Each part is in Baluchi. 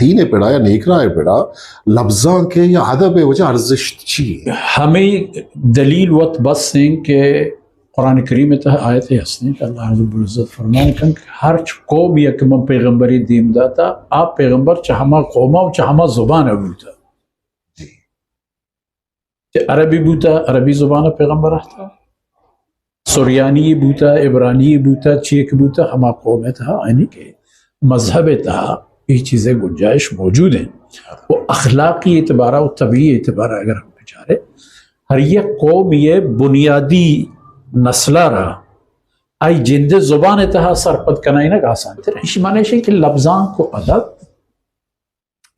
دین ءِ پڑا یا نیکراہ ءِ پڑا لبزانک ءِ یا ادب ءِ وجہ ارزشت چی اِنت؟ ہمے دلیل وت بس اِنت کہ قرآن کریم ءِ تہا آیتے ہست اِنت کہ اللہ رب العزت فرمان کنت کہ ہرچ قوم یک من پیغمبری دیم داتا، آ پیغمبر چہ ہما قوما و چہ ہما زبان بوتا۔ جی۔ کہ عربی بوتا، عربی زبان پیغمبر آتا، سریانی بوتا، عبرانی بوتا، چیک بوتا، ہما قوم تہا، یعنی کہ مذہب تہا اے چیزیں گنجائش موجود اِنت۔ و اخلاقی اعتبارا و طبیعی اعتبارا اگر ہم بچارے، ہر یک قوم ءِ بنیادی نسلا را آئی جند ءِ زبان تہا سرپد کنائینگ آسان تر۔ ایشی معنی ایش کہ لبزانک و ادب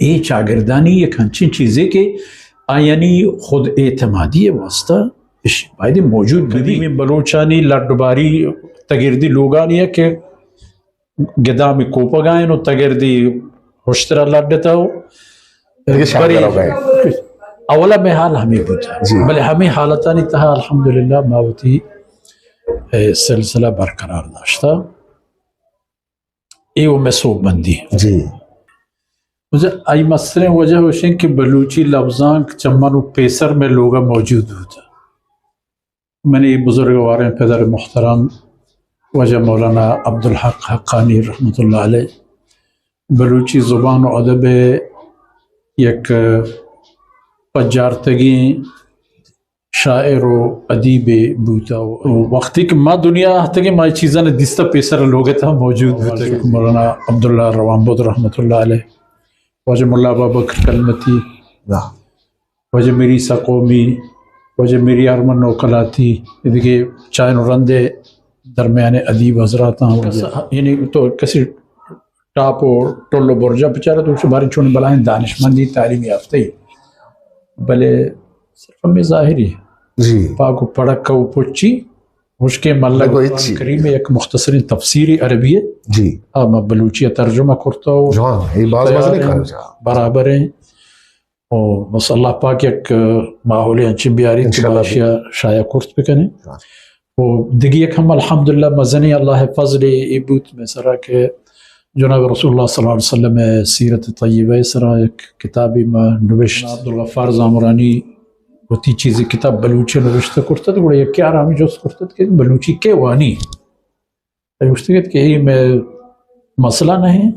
اے چاگردانی یک انچیں چیزے کہ آیانی خود اعتمادی ءِ واستہ اش باید موجود بہ بی۔ قدیمی بلوچانی لڈ باری تگردی لوگانی ءَ کہ گدامی کوپگائیں و تگردی ہشترا لڈتا و بری۔ اولا میں حال ہمیں بوتا۔ جی۔ بلے ہمیں حالتانی تہا الحمدللہ ما وتی، اے، سلسلہ برقرار داشتا۔ اے و میں سوب مندی۔ جی۔ وجہ، آئی مستریں وجہ ہوشیں کہ بلوچی لبزانک چمن و پیسر میں لوگا موجود ہوتا۔ منی بزرگواریں پدر محترم واجہ مولانا عبدالحق حقانی رحمت اللہ علیہ بلوچی زبان و ادب ءِ یک پجارتگیں شاعر و ادیبے بوتا و وقتی کہ ما دنیا آتگیں ما اے چیزاں دیستا پیسر لوگ تہا موجود بوتا کہ مولانا عبداللہ روانبد رحمت اللہ علیہ، واجہ ملا بابکر کلمتی، واجہ میری عیسیٰ قومی، واجہ میری ارمن نوکلاتی، دگہ چائن و رندے درمیان ادیب حضراتاں، یعنی تو کسی ٹاپ و ٹل و برجا بچارے تو بارے چون بلائیں دانشمندی تعلیم یافتہ ہی، بلے صرف ہمیں ظاہری۔ جی۔ پاک و پڑک و پچی، مشکے ملگ قرآن کریم یک مختصریں تفسیری عربی ہے۔ جی۔ ہاں، ما بلوچی ترجمہ کرتا ہو۔ جوان، یہ باز مزنی کار۔ برابر ہیں۔ و بس اللہ پاک یک ماحول انچیں بیاری کہ انشاءاللہ باشیا شائع کرت بکنیں۔ ہاں۔ و دگہ یک ہم الحمدللہ مزنیں اللہ فضل ای بوت میں سرا کہ جناب رسول اللہ صلی اللہ علیہ وسلم سیرت طیبہ سرا یک کتابی ما نوشت۔ عبدالغفار زامرانی وتی چیزی کتاب بلوچی نوشتہ کرتت، گڑا یکی آرامی جست کرتت کہ بلوچی کے وانی؟ گوشتگ ات کہ اے مئے مسئلہ نہ ایں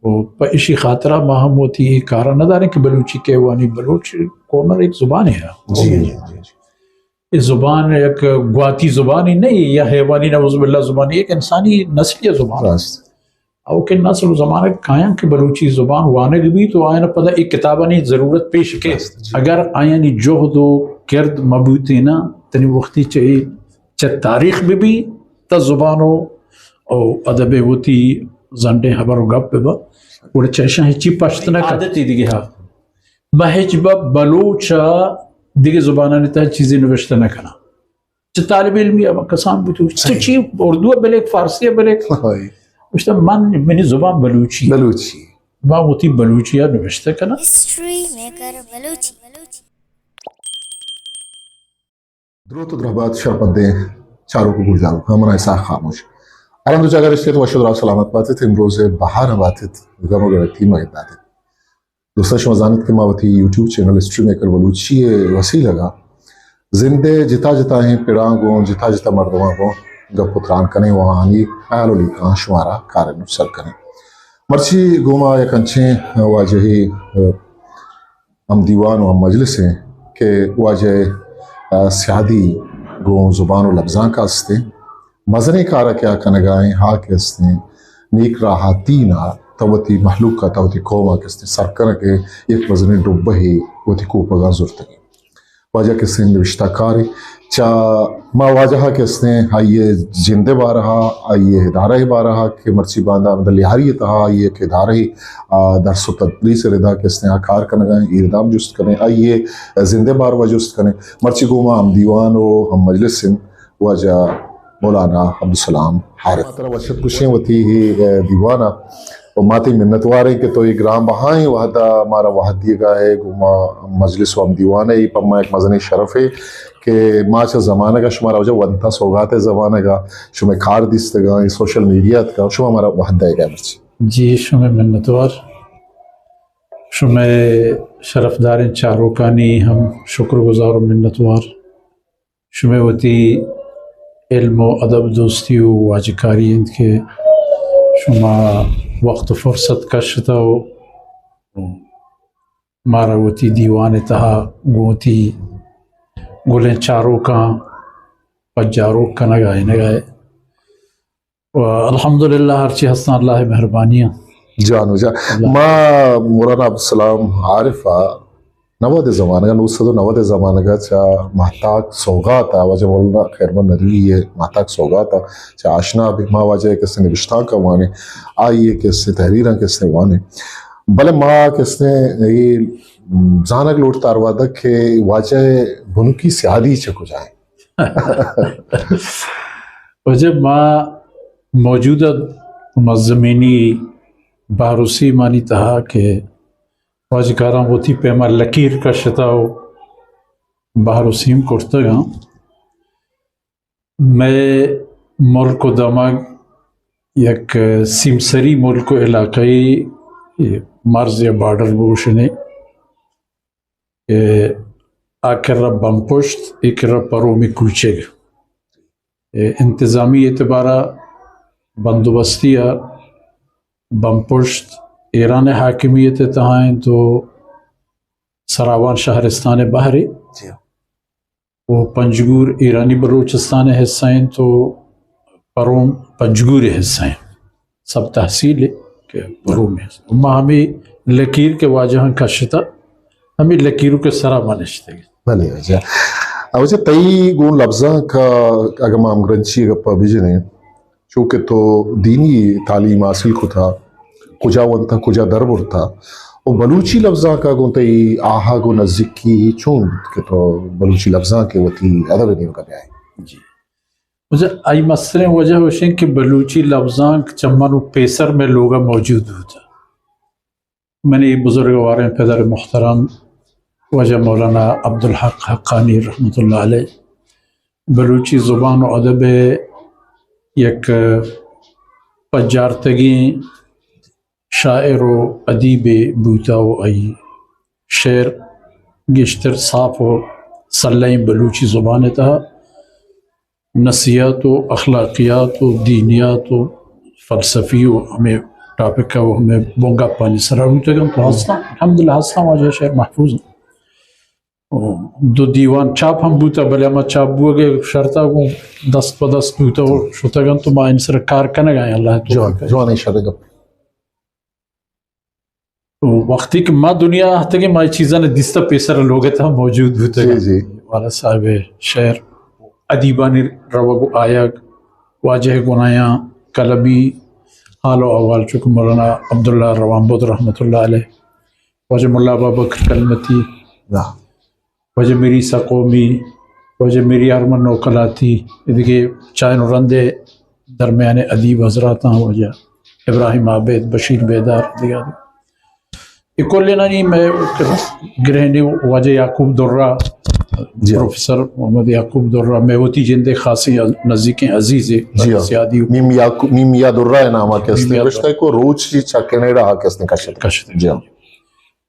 و پہ اشی خاطرا ما ہم وتی اے کارا نہ داریں کہ بلوچی کئے وانی، بلوچ قوم ءِ ایک زبانے ہے۔ جی، جی، جی۔ اے زبان یک گواتی زبانی نہیں یا حیوانی نعوذ باللہ زبانی، ایک انسانی نسلی زبان ہے۔ راست۔ او کہ نسل و زمانگ کایاں کہ بلوچی زبان وانگ بیت و آیاں پدا اے کتابانی ضرورت پیش کیت۔ راست، جی۔ اگر آیانی جہد و کرد مبوتینا تنی وقتی چہ اے چہ تاریخ بہ بی، تا زبان و، و ادب وتی زنڈیں خبر و گپ بہ با، گڑا چہ اشاں ہچی پشت نہ کن۔ عادتی دیگہ ہا۔ ما ہچ با بلوچ ءَ دیگہ زبانانی تہا چیزی نوشتہ نہ کناں۔ چہ طالب علمی ءَ کسان بوتو، تو چی اردو ءَ بلیک، فارسی ءَ بلیک؟ ہائی۔ گوشتہ من، منی زبان بلوچی۔ بلوچی۔ ما وتی بلوچی ءَ نوشتہ کناں۔ History maker Balochi. دروت و درہبات شرپندیں چاروک و گوشداروکاں، من اسحاق خاموش۔ ہر ہند و جاگہ نشتیت، وش و دراہ سلامت باتیت، امروز بہار باتیت، گم و گڑتی مگنداتیت۔ دوستاں، شما زانیت کہ ما وتی YouTube channel history maker Balochi ءِ وسیلگ ءَ زند ءِ جتا جتائیں پڑاں گوں جتا جتا مردماں گوں گپ و تران کنیں و آہانی خیال و لیکہاں شمارا کارمرچ سر کنیں۔ مرچی گوں ما یک انچیں واجہے ہم دیوان و ہم مجلس ایں کہ واجہ، آ، سیادی گوں زبان و لبزانک ءَ است ایں۔ مزنیں کار ءَ کہ آ کنگ ءَ ایں، آ کہ است ایں، نیک راہ ءَ تین ءَ تو وتی مہلوک ءَ، تو وتی قوم ءَ کہ است ایں، سر کنگ ءِ یک مزنیں ڈبہے وتی کوپگاں زرتگ ایں۔ واجہ کہ است ایں نبشتہ کارے، چہ ما واجہ ءَ کہ است ایں، آئی ءِ جند ءِ بارہ ءَ، آئی ءِ ادارہ ءِ بارہ ءَ کہ مرچی باندا ہمدا لیاری ءِ تہا آئی ءِ یک ادارہ ءِ، آ، درس و تدریس ءِ ردا کہ است ایں، آ کار کنگ ءَ ایں، ایردام جست کنیں، آئی ءِ زند ءِ باروا جست کنیں۔ مرچی گوں ما ہم دیوان و ہم مجلس ایں واجہ مولانا عبدالسلام حارث۔ ما ترا وش اتک گوشیں وتی اے، اے، دیوان ءَ و ما تئی منتوار ایں کہ تو اے گران بہائیں وہد ءَ مارا وہد دیگ ءَ ئے، گوں ما مجلس و ہم دیوان ءَ، اے پہ ما یک مزنیں شرفے کہ ما چہ زمانگ ءَ شمارا واجہ ونتاں، سوگات ءِ زمانگ ءَ شمئے کار دیستگ اَں، اے سوشل میڈیا اتکا، شما مارا وہد دئیگ ءَ ئے مرچی۔ جی، شمئے منتوار۔ شمئے شرفداریں چاروکانی ہم شکر گزار و منتوار۔ شمئے وتی علم و ادب دوستی و واجکاری انت کہ شما وقت و فرصت کشتہ و مارا وتی دیوان ءِ تہا گوں وتی گلیں چاروکاں پجاروک کنگ ءَ آئینگ ءَ۔ و الحمدللہ ہرچی ہستاں اللہ ءِ مہربانی انت۔ جان و جان۔ اللہ۔ ما مولانا عبدالسلام عارف ءَ نود ءِ زمانگ ءَ، نو سد و نود ءِ زمانگ ءَ چہ ماہتاک سوگات ءَ، واجہ مولانا خیرمحمد ندوی ءِ ماہتاک سوگات ءَ چہ آشنا بیں۔ ما واجہ ءِ کسے نبشتانک ءَ وانیں، آئی ءِ کسے تحریراں کسے وانیں۔ بلے ما کسے اے زانگ لوٹتا ہر وہدہ کہ واجہ ءِ بنکی سیادی چہ کجا انت؟ واجہ ما موجودہ مزمینی بحر و سیمانی تہا کہ واجکاراں وتی پیما لکیر کشتہ و بحر و سیم کرتگاں۔ مئے ملک و دمگ یک سیمسری ملک و علاقہ‌ای مرز یا بارڈر بگوشنے کہ آ کرا بمپشت، اے کرا پرومی کوچگ۔ اے انتظامی اعتبارا بندوبستی ءَ بمپشت ایران ءِ حاکمیت ءِ تہا انت و سراوان شہرستان ءِ بہرے۔ جی۔ و پنجگور ایرانی بلوچستان ءِ حصہ انت و پروم پنجگور ءِ حصہ انت۔ سب تحصیل کہ پروم ءِ حصہ۔ ما ہمے لکیر کہ واجہاں کشتہ، ہمے لکیرو کہ سرا ما نشتگ۔ بلے واجہ۔ واجہ تئی گوں لبزانک ءَ اگہ ما ہمگرنچی ءِ گپا بجنیں، چو کہ تو دینی تعلیم حاصل کتا، کجا ونتا، کجا در برتا، و بلوچی لبزانک ءَ گوں تئی آہگ و نزیکی چون بوت کہ تو بلوچی لبزانک ءَ وتی ادب ءِ نیمگا بیائے؟ جی۔ واجہ، آئی مستریں وجہ وشیں کہ بلوچی لبزانک چہ من و پیسر مئے لوگا موجود بوتا۔ منی بزرگواریں پدر محترم واجہ مولانا عبدالحق حقانی رحمت اللہ علیہ بلوچی زبان و ادب ءِ یک پجارتگیں شاعر و ادیبے بوتا و آئی شعر گیشتر صاف و سلہیں بلوچی زبان ءِ تہا نفسیات و اخلاقیات و دینیات و فلسفی و ہمے ٹاپک ءَ و ہمے بنگپانی سرا بوتگ انت و ہستاں، الحمدللہ ہستاں، واجہ شعر محفوظ انت۔ و دو دیوان چاپ ہم بوتہ، بلے ہما چاپ بوگ ءِ شرط ءَ گوں دست پہ دست بوتہ و شتگ انت و ما آیانی سرا کار کنگ ءَ ایں، اللہ ءِ توفیق ءَ۔ جوان، جوانیں شریں گپ۔ و وقتی کہ ما دنیا ءَ اہتگیں، ما اے چیزاں دیستہ، پیسر لوگ ءِ تہا موجود بوتگ۔ جی، جی۔ والا صاحب ءِ شعر، ادیبانی روگ و آیگ، واجہ ءِ گنایاں قلمی حال و احوال، چونکہ مولانا عبداللہ روانبد رحمت اللہ علیہ، واجہ ملا ابابکر کلمتی، واہ۔ واجہ میر عیسیٰ قومی، واجہ میر یارمل نوکلاتی، ادگہ چائن و رند ءِ درمیان ءِ ادیب حضراتاں، واجہ ابراہیم عابد، بشیر بیدار، دگہ۔ اے کلینانی مئے گرہنی واجہ یعقوب درہ، جی۔ پروفیسر محمد یعقوب درہ، مئے وتی جند ءِ خاصیں نزیکیں عزیزے، جی ہاں۔ سیادی۔ میم یعقوب، میم یا درہ ءِ نام ءَ کہ است، میم یا درہ۔ گوشتہ کہ روچ چہ کینیڈا ءَ کہ است کشت۔ کشت۔ جی ہاں۔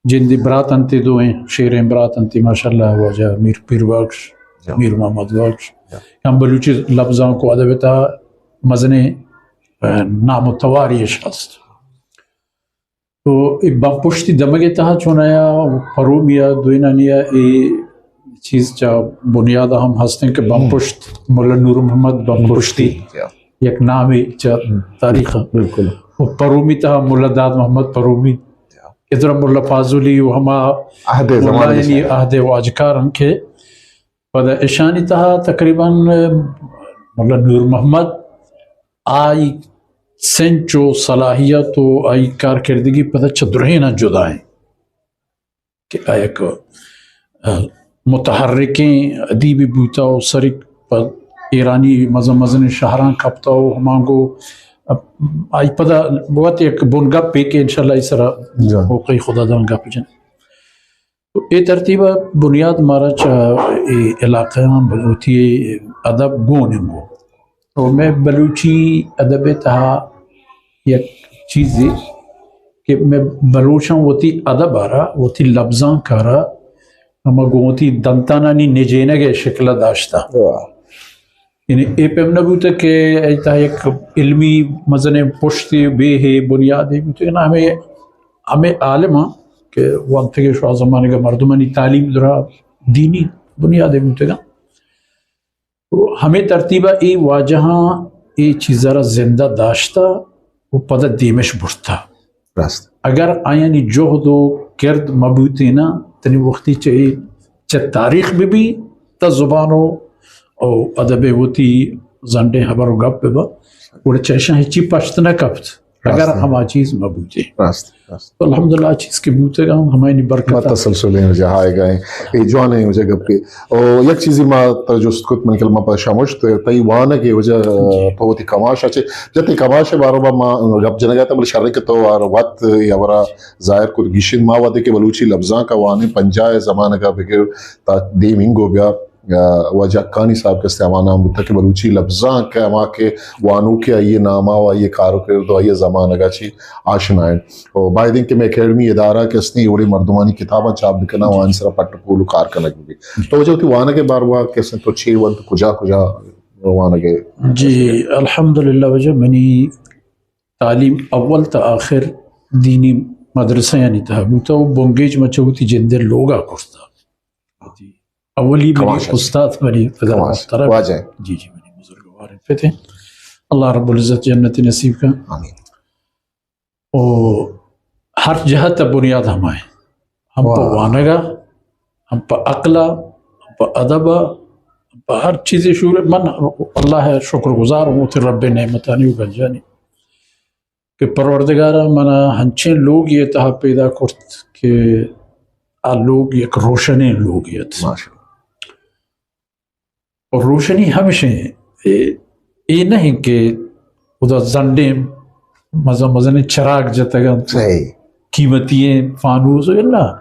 جندی برات انت، دوئیں شیریں برات انت، ماشاءاللہ، واجہ میر پیر بخش، جی۔ میر محمد بخش۔ جی۔ ہم بلوچی لبزانک و ادب ءِ تہا مزنیں، ءَ، نام و تواری اش ہست۔ تو اے بمپشتی دمگ ءِ تہا چون آیا پرومی ءَ دوئینانی ءَ اے چیز چہ بنیاد ءَ ہم ہستیں کہ ہم۔ بمپشت ملا نور محمد بمپشتی۔ بمپشتی، جی۔ یک نامے چہ ہم۔ تاریخ ءَ۔ بالکل۔ و پرومی تہا ملا داد محمد پرومی۔ اے درا ملا فاضلی و ہما عہد ءِ زمانگ ملایانی عہد ءِ واجکار انت کہ پدا اشانی تہا تقریباً ملا نور محمد آئی سنچ و صلاحیت و آئی کارکردگی پدا چہ درہیناں جدا انت کہ آ یک، ءَ، متحرکیں ادیبے بوتا و سری پہ ایرانی مزن مزنیں شہراں کپتا و ہمانگو آئی پدا وت یک بنگپے کہ انشاءاللہ ای سرا جان۔ موقع خدا دان گپ جن۔ تو اے ترتیب ءَ بنیاد مارا چہ اے علاقہ آں بلوچی ادب گون انگو۔ و مئے بلوچی ادب ءِ تہا یک چیزے کہ مئے بلوچاں وتی ادب ءَ را، وتی لبزانک ءَ را، ہما گوں وتی دنتانانی نجینگ ءِ شکل ءَ داشتہ۔ واہ۔ یعنی اے پیم نہ بوتہ کہ اے تہا یک علمی مزنیں پشتے، بیہے، بنیادے بوتہ، نہ، ہمے، ہمے عالماں کہ وانتگیں شو آ زمانگ ءَ مردمانی تعلیم درا دینی بنیادے بوتگاں۔ و ہمے ترتیب ءَ اے واجہاں اے چیز ءَ را زندہ داشتہ و پدا دیمش برتہ۔ راست۔ اگر آیانی جہد و کرد مہ بوتیناں، تنی وختی چہ اے، چہ تاریخ بہ بی، تا زبان و، و ادب وتی زنڈیں ہبر و گپ بہ با، گڑا چہ اشاں ہچی پشت نہ کپت۔ اگر راست۔ ہما چیز مہ بوتیں۔ راست، راست۔ تو الحمدللہ چیز کہ بوتگاں، ہمایانی برکت ما ءَ۔ تسلسلیں جاہائے گئے۔ اے جوانیں وجہ گپے۔ او یک چیزی ما ترا جست کت، من کلمہ پہ شمشت، تئی وانگ ءِ وجہ، جی۔ تو وتی کماش اچے۔ جتے کماش بارو با ما گپ جنگا تا، بلے شریں کہ تو آر وت یا ورا ظاہر کت گیشن ما وتے کہ بلوچی لبزانک ءَ وانیں پنجاہ ءِ زمانگ ءَ بگر تا دیم انگو بیا۔ آ، واجہ حقانی صاحب کہ استیں ہما نام بوتہ کہ بلوچی لبزانک ءَ ہما کہ وانوکے آئی ءِ نام ءَ و آئی ءِ کار و کرد و آئی ءِ زمانگ ءَ چی آشنا انت۔ و باید انت کہ مئے اکیڈمی ادارہ کہ استیں اوڑے مردمانی کتاباں چاپ بکناں و آنی سرا پٹ و پول و کار کنگ بہ بیت۔ تو واجہ وتی وانگ ءِ باروا کہ استیں تو چے ونت، کجا کجا وانگ ءِ؟ جی، الحمدللہ واجہ منی تعلیم اول تا آخر دینی مدرسہ یعنی تہا بوتہ و بنگیج من چہ وتی جندے لوگا کرتہ۔ اولی منی کماش است۔ استاد منی پدر کماش۔ محترم۔ واجہ۔ جی، جی، منی بزرگوار پت ہیں۔ اللہ رب العزت جنت نصیب کا۔ آمین۔ او ہر جہت بنیاد ہمائیں۔ ہم پہ واہ۔ وانگا، ہم پہ عقلا، ہم پہ ادبا، ہم پہ ہر چیزے شور من اللہ شکر گزار ہوں تے رب نعمتانی و گنجانی۔ کہ پروردگار ءَ منا ہنچیں لوگے ءِ تہا پیدا کرت کہ آ لوگ یک روشنیں لوگے ات۔ ماشاءاللہ۔ اور روشنی ہمشیں، اے، اے نہیں کہ ادا زنڈیں مزن مزنیں چراگ جتگ انت، صحیح۔ قیمتی فانوس، نہ،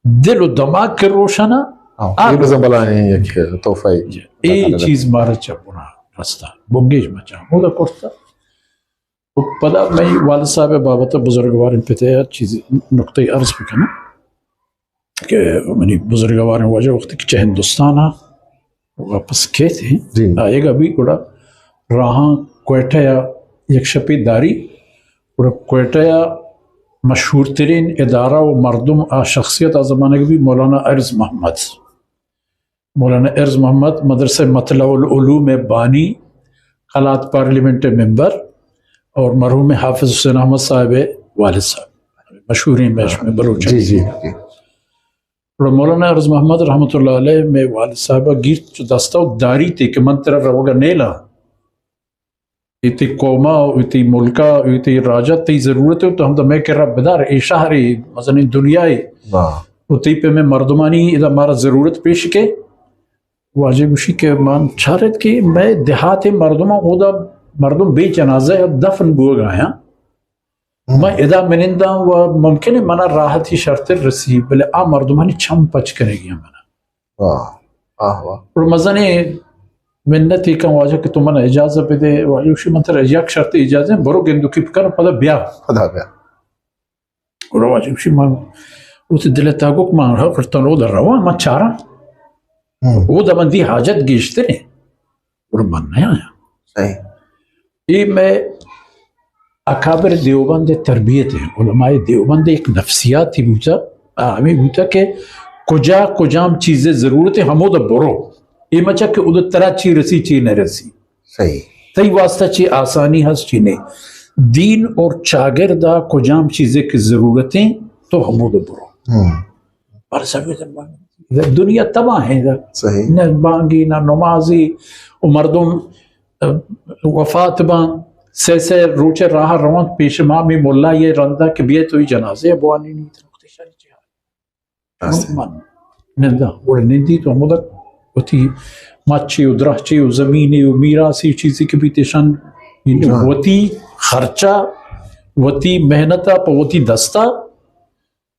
دل و دماغ کہ روشن ءَ، ہاں، آ اے بزاں بلاہیں یک تحفہ اے۔ جی، اے چیز مارا چہ بنا رستہ، بنگیج مچاں، اودا کرتہ۔ و پدا مئے والد صاحب ءِ بابت ءَ بزرگواریں پت ءَ چیزے نکتہ عرض بکناں کہ منی بزرگواریں واجہ وقتی کہ چہ ہندوستان ءَ واپس کیت، جی۔ آئیگا بی گڑا راہاں کوئٹہ ءَ یک شپے داری، گڑا کوئٹہ ءَ مشہور ترین ادارہ و مردم آ شخصیت آ زمانگ بی مولانا عرض محمد۔ مولانا عرض محمد مدرسہ مطلع العلوم ءِ بانی، قلات پارلیمنٹ ءِ ممبر اور مرحوم حافظ حسین احمد صاحب ءِ والد صاحب، مشہوریں میش میں بلوچ۔ جی، جی، جی۔ اور مولانا عرض محمد رحمت اللہ علیہ مئے والد صاحب گیرت چو دستا و داری تے کہ من ترا روگا نیلا۔ اے تئی قوم ءَ، اے تئی ملک ءَ، اے تئی راج ءَ تئی ضرورت ہے، تو ہمدا مئے کرا بدار، اے شہر ءَ، مزنیں دنیا ءَ۔ واہ۔ و تئی پہ مئے مردمانی ادا مارا ضرورت پیش کے۔ واجہ گوشی کہ من چارت کہ مئے دیہات ءِ مردماں اودا مردم بے جنازہ ءَ دفن بوگ آیاں۔ ہم۔ من ادا مننداں و ممکن ہے منا راحتی شرتر رسی، بلے آ مردمانی چم پچ کنگی ہیں منا۔ واہ، واہ، واہ۔ اور مزنیں منت ءَ کن واجہ کہ تو من اجازت بدے، واجہ گوشی من ترا یک شرط اجازت، برو گندوکی بکن، پدا بیا۔ پدا بیا۔ اور واجہ گوشی من وتی دل ءِ تہا گو کہ من ہر وقت اودا رواں، من چاراں۔ ہم۔ اودا من دی حاجت گیشتر ہیں۔ اور من نہ آیاں۔ صحیح۔ اے مئے اکابر دیوبند ءِ تربیت ہیں، علماء دیوبند ءِ ایک نفسیاتی بوتا، آ ہمیں بوتا کہ کجا کجام چیز ضرورت ہے، ہمودا برو۔ اے مچا کہ اودا ترا چی رسی، چی نہ رسی۔ صحیح۔ تئی واسطہ چی آسانی ہست، چی نہیں۔ دین اور چاگرد ءَ کجام چیزے کہ ضرورت ہیں، تو ہمودا برو۔ ہم۔ پر سبب دنیا تباہ ہیں۔ صحیح۔ نہ بانگی، نہ نمازی، و مردم وفات باں، سہ سہ روچ راہ روانت پیش امام ملا یہ رندا کہ بیئے تو ای جنازے بوانی نیت۔ نقطہ شری چی حال؟ راست۔ من نندا، گڑا نندی تو ہمودا وتی مچے و درہچے و زمینے و میراثی چیزی کہ بیت ایشان جان۔ وتی خرچہ، وتی محنتا، پہ وتی دستا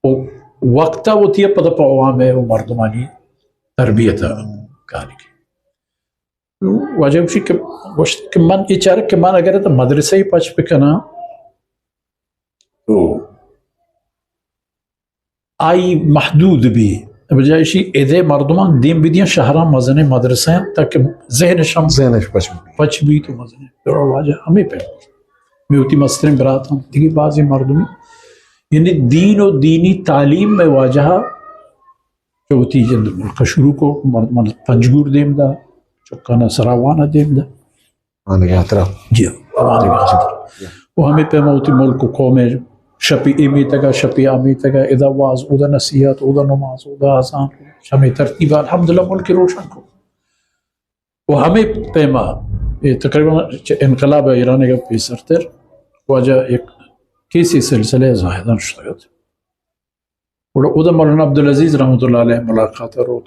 و وقتا وتی پدا پہ عوام و مردمانی تربیتا کاری کی۔ واجہ گوشی کہ، گوشت کہ من اے چارگ کہ من اگر تو مدرسہ ءَ پچ بکناں، تو آئی محدود بی، بجائے اشی ادے مردمان دیم بدیاں شہراں مزنیں مدرسہ ہیں تاکہ ذہنش ہم ذہنش پچ بی۔ پچ بی تو مزنیں۔ تو واجہ ہمیں پہ میں ہوتی مستریں برات ہم دیگه بعضی مردمی، یعنی دین و دینی تعلیم میں واجہ جو ہوتی جند ملک شروع کو، مردمان پنجگور دیم دا، چکانا سراوانا دیم دا۔ آنگا ترا۔ جی، آنگا ترا۔ و ہمیں پیما ہوتی ملک و قوم شپی اے میتگا، شپی آ میتگا، ادا واز، ادا نصیحت، ادا نماز، ادا اذان، ہمیں ترتیب الحمدللہ ملک روشن کو۔ و ہمیں پیما، اے تقریباً چہ انقلاب ایران کا پیسر تر، واجہ ایک کیسی سلسلہ زاہدان شتگت۔ گڑا اودا مولانا عبدالعزیز رحمت اللہ علیہ ملاقات روت۔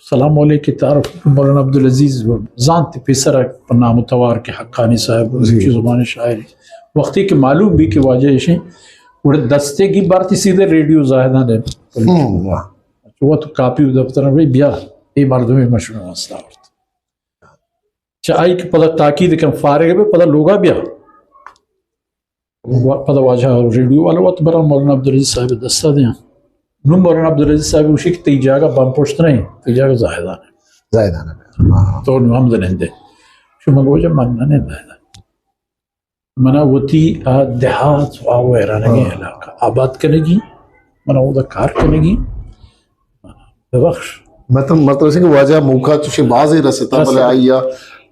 سلام علیکم، تعارف۔ مولانا عبدالعزیز زانت پیسر پہ نام و توار کہ حقانی صاحب، جی۔ چی زبان شاعری۔ وقتی کہ معلوم بی کہ واجہ ایشیں، گڑا دستے کی بارتی سیدھے ریڈیو زاہدان ہے۔ ہم، واہ۔ وہ تو کاپی و دفتر میں بیا، اے مردمی مشہور واسطہ آورت۔ چہ آئی کہ پدا تاکید کن فارغ بے، پدا لوگا بیا۔ و-، پدا واجہ ریڈیو والا وت برا مولانا عبدالعزیز صاحب دستا دیاں۔ نوں مولانا عبدالعزیز صاحب گوشی کہ تئی جاگہ بم پشت نہیں، تئی جاگہ زاہدان ہے۔ زاہدان ہے۔ ہاں۔ تو نوں ہم دنندے۔ شو من گوجہ من نہ نندہ۔ منا وتی آ دیہات و آ ویرانگیں ہاں۔ علاقہ آباد کنگی، منا اودا کار کنگی۔ ببخش۔ مطلب، مطلب اسے کہ واجہ موقع چوشیں بازیں رستا، رستا۔ بلے آئی ء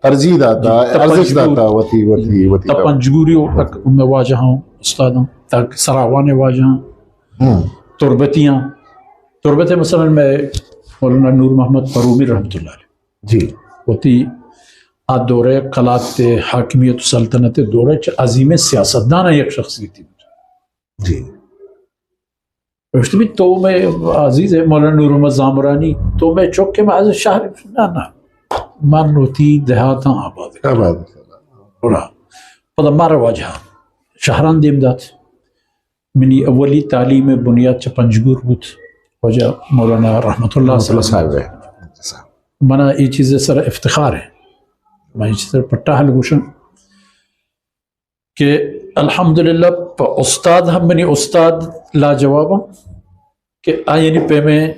ترجیح داتا، جی، ارزش تپنجگور۔ داتا وتی، وتی، وتی۔ تپنجگوری و تک میں واجہ ہوں، استاد ہوں، تک سراوان واجہ ہوں، ہم۔ تربتی ہوں۔ تربت مثلاً میں مولانا نور محمد پرومی رحمت اللہ علیہ۔ جی۔ وتی آ دورے قلات حاکمیت و سلطنت دورے چہ عظیمیں سیاستدان یک شخصیتی بود۔ جی۔ گوشت بی تو میں عزیز ہے مولانا نور محمد زامرانی، تو میں چک کے میں از شہر، نہ، نہ، من وتی دیہاتاں آباد کرتا۔ آباد کرتا۔ گڑا پدا مارا واجہ شہران دیم دات۔ منی اولی تعلیم بنیاد چہ پنجگور بوت۔ واجہ مولانا رحمت اللہ رحمت اللہ صاحب۔ صاحب ہے۔ منا یہ چیز سر افتخار ہے۔ میں یہ چیز سر پٹا حل گوشن۔ کہ الحمدللہ پہ استاد ہم منی استاد لاجواب ہم کہ آیانی پیمیں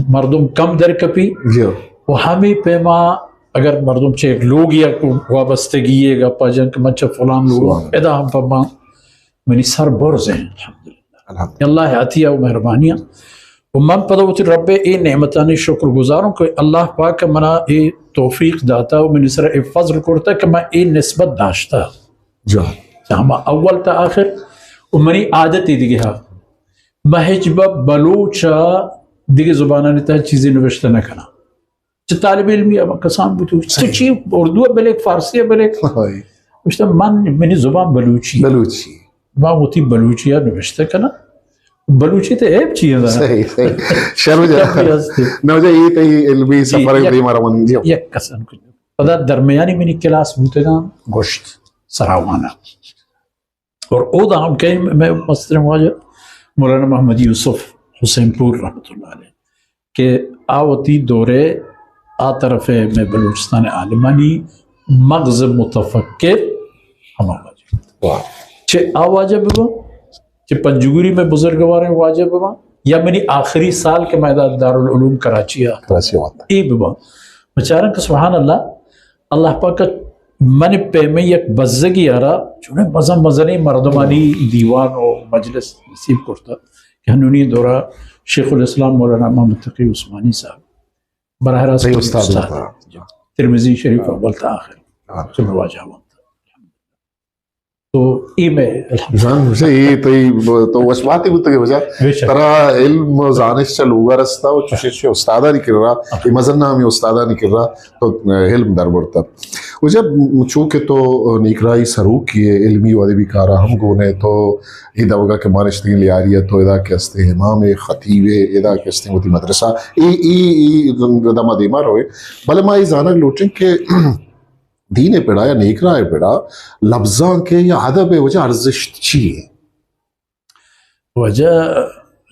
مردم کم در کپی۔ جی۔ و ہمیں پیما اگر مردم چہ یک لوگ یا وابستگی ہے گپا جن کہ من چہ فلان لوگ سبحان اللہ۔ ادا ہم پہ من منی سر برز ہیں الحمدللہ۔ الحمدللہ۔ اللہ عطیہ و مہربانی ہیں۔ و من پدا وتی رب اے نعمتانی شکر گزاروں کہ اللہ پاک منا اے توفیق داتا و منی سر اے فضل کرتا کہ من اے نسبت داشتا۔ جان۔ چہ ہما اول تا آخر و منی عادت دیگہ ہا۔ من ہچ بہ بلوچ ء دگہ زبانانی تہ چیزے نوشتہ نہ کناں۔ چہ طالب علمی ء کسان بوتو، تو چی اردو ء بلیک، فارسی ء بلیک؟ ہائی۔ گوشتہ، من، منی زبان بلوچی۔ بلوچی۔ ما وتی بلوچی ء نوشتہ کناں۔ بلوچی تہ عیب چی ہے؟ صحیح، صحیح۔ شرم جا۔ شرم بھی ہستی۔ نہ وجہ یہ تئی علمی جی، سفر یک، دیما روان جی۔ یک کسان کچھ۔ پدا درمیانی منی کلاس بوتگاں گوشت سراوانا۔ اور اودا ہم کئی میں مستریں واجہ مولانا محمد یوسف حسین پور رحمت اللہ علیہ کہ آ وتی دورے آ طرف میں بلوچستان عالمانی مغز متفکر ہما واجہ۔ واہ۔ چہ آ واجہ ببا، چہ پنجگوری میں بزرگواریں واجہ ببا، یا منی آخری سال کہ میں دا دارالعلوم کراچی آ کراچی آتا۔ اے ببا۔ بچارن کہ سبحان اللہ، اللہ پاک من پیمیں یک بزگی آرا چونیں مزن مزنیں مردمانی دیوان و مجلس نصیب کرتا کہ ہنونی دورا شیخ الاسلام مولانا محمد تقی عثمانی صاحب براہ راست صحیح استاد استاد۔ ترمذی شریف اول تا آخر۔ ہاں۔ چہ واجہ وانتا۔ تو اے میں الحمدللہ۔ زان سے اے تئی تو وش باتی بوتگے وجہ۔ بے شک۔ ترا علم و زانش چہ لوگا رستا و چوشیں چوشیں استادانی کرا، اے مزن نامی استادانی کرا تو علم در برتا۔ وجہ چونکہ تو نیکراہی سروکی ہے، علمی و ادبی کارا ہم گونے، تو اے دوگا کہ مانشتگیں لیاری ہے، تو ادا کہ ہستے امام ہے، خطیب ہے، ادا کہ ہستے وتی مدرسہ، اے، اے، اے دما دیما روے۔ بلے ما اے زانگ لوٹیں کہ دین ء پڑا یا نیکراہ ء پڑا لبزانک ء یا ادب ء وجہ ارزشت چی ہے؟ وجہ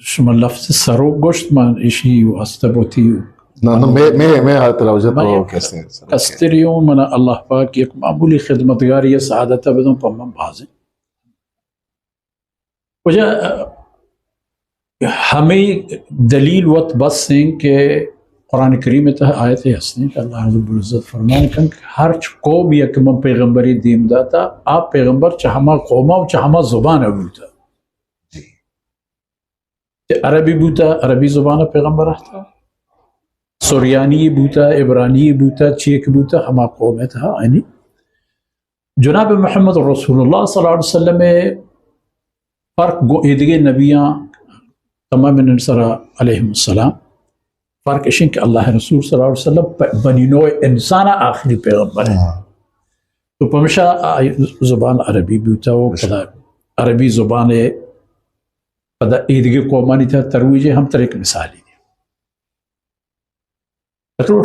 شما لفظ سروک گوشت، من ایشی واسطہ بوتی۔ نہ، نہ، میں، میں، میں ہر طرح وجہ من تو یک کیسے ہیں، سروک ہے۔ کستری ہوں، من اللہ پاک یک معمولی خدمتگاری یا سعادت بدوں، پر من بازیں۔ وجہ، ا، ہمے دلیل وت بس ایں کہ قرآن کریم ءِ تہا آیتے ہستیں کہ اللہ رب العزت فرمان کن کہ ہرچ قوم یک من پیغمبری دیم داتا، آ پیغمبر چہ ہما قوما و چہ ہما زبان بوتا۔ کہ عربی بوتا، عربی زبان پیغمبر آتا، سریانی بوتا، عبرانی بوتا، چیک بوتا، ہما قوم تہا آنی جناب محمد رسول اللہ صلی اللہ علیہ وسلم فرق گوں ایدگہ نبیاں، تمام نبی سرا علیہ السلام، فرق اشیں کہ اللہ رسول صلی اللہ علیہ وسلم پ-، بنی نوع انسان آخری پیغمبر ہے۔ تو پمشا آ زبان عربی بوتا و پدا عربی زبان پدا ایدگہ قومانی تہا ترویج ہے۔ ہم تر ایک مثالی دی۔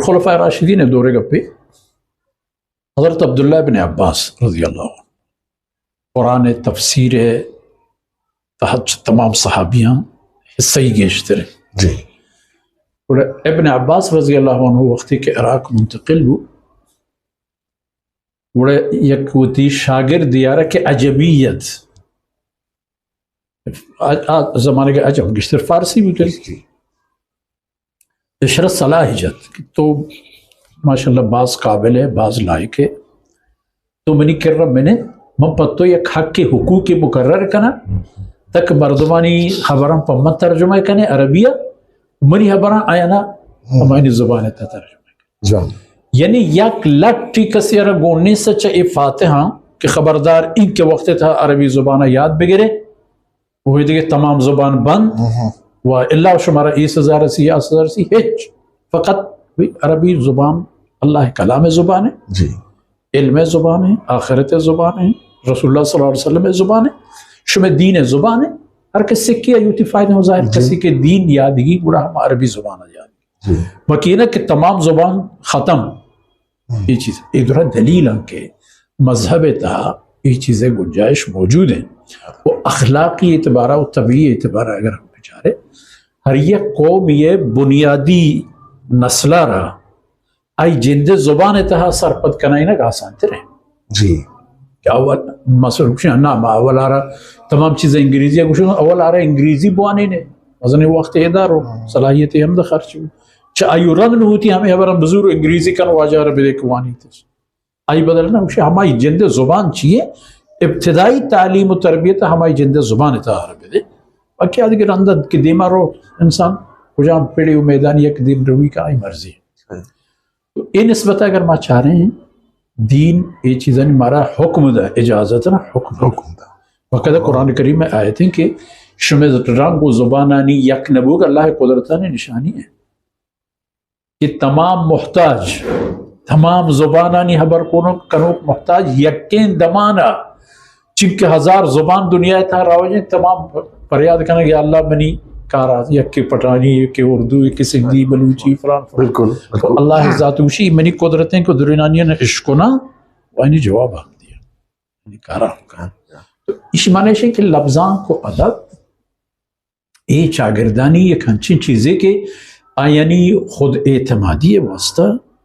خلفائے راشدین دورے گپے، حضرت عبداللہ ابن عباس رضی اللہ عنہ قرآن تفسیر تہا چہ تمام صحابیاں حصہ ہی گیشتر ہیں۔ گڑا ابن عباس رضی اللہ عنہ وقتی کہ عراق منتقل بو، گڑا یک وتی شاگرد دیارہ کہ عجمیت، آ، آ زمانگ عجم گیشتر فارسی بوتہ۔ اشرا صلاح جت کہ تو ماشاءاللہ باز قابل ہے، باز لائق ہے، تو منی کرا بنند، من پہ تو یک حق حقوق مقرر کناں، تک مردمانی خبراں پہ من ترجمہ کنے عربیہ، منی خبراں آیانا ہمانی زبان تہا ترجمہ کنے۔ یعنی یک لٹی کسی را گون نیست چہ اے فاتحاں کہ خبردار این کہ وقت تہا عربی زبان یاد بگرے، و دیگہ تمام زبان بند، و الا شمارا ای سزا رسی، آ سزا رسی، ہچ۔ فقط عربی زبان اللہ کلام زبان ہے، علم زبان ہے، آخرت زبان ہے، رسول اللہ صلی اللہ علیہ وسلم زبان ہے، شمے دین زبان ہے۔ ہر کسی کہ ایوتی فائدہ ہو ظاہر، کسی کہ دین یادگی گڑا ہم عربی زبان یاد۔ باقی نہ کہ تمام زبان ختم۔ اے چیز، اے درا دلیل ہیں کہ مذہب تہا اے چیزیں گنجائش موجود ہیں۔ و اخلاقی اعتبارا و طبیعی اعتبارا اگر ہم بچارے، ہر یک قوم یہ بنیادی نسلہ را آئی جند زبان تہا سرپد کنائینگ آسان تر ہے۔ کہ اول مثلا گوشن، نا، ما اول آرا تمام چیز انگریزی گوشن، اول آرا انگریزی بوانینے، مزنیں وقت ادارو، صلاحیت ہم دا خرچ بی۔ چہ آئی رند نہ ہوتی ہمیں خبراں بزور انگریزی کن واجہ را بدے کہ وانی تس۔ آئی بدل نہ گوشے ہمائی جند زبان چیے، ابتدائی تعلیم و تربیت ہمائی جند زبان تہا بدے۔ باقی آدگہ رند کہ دیما رو انسان کجام پیڑے و میدان یک دیم روی کا آئی مرضی۔ تو اے نسبت اگر ما چاریں، دین اے چیزانی مارا حکم دا، اجازت نہ، حکم دا۔ حکم دا۔ و کدہ قرآن کریم میں آیت ہیں کہ شمے رنگ و زبانانی یک نبوگ اللہ قدرتانی نشانی ہے کہ تمام محتاج، تمام زبانانی خبر کنوک، کنوک محتاج یکیں دمانا چنکہ ہزار زبان دنیا تہا راوجیں، تمام پریاد کنگ، یا اللہ منی کارا، یکے پٹانی، یکے اردو، یکے سندھی، بلوچی، فلان، فلان۔ بالکل، تو بالکل۔ اللہ ذات اوشی منی قدرتیں کہ درینانی نے اشکنا و اینی جواب ہم دیا، اینی کارا ہم کنا۔ تو اش معنی ہے کہ لبزانک و ادب اے چاگردانی یک ہنچین چیزے کہ آیانی خود اعتمادی واسطہ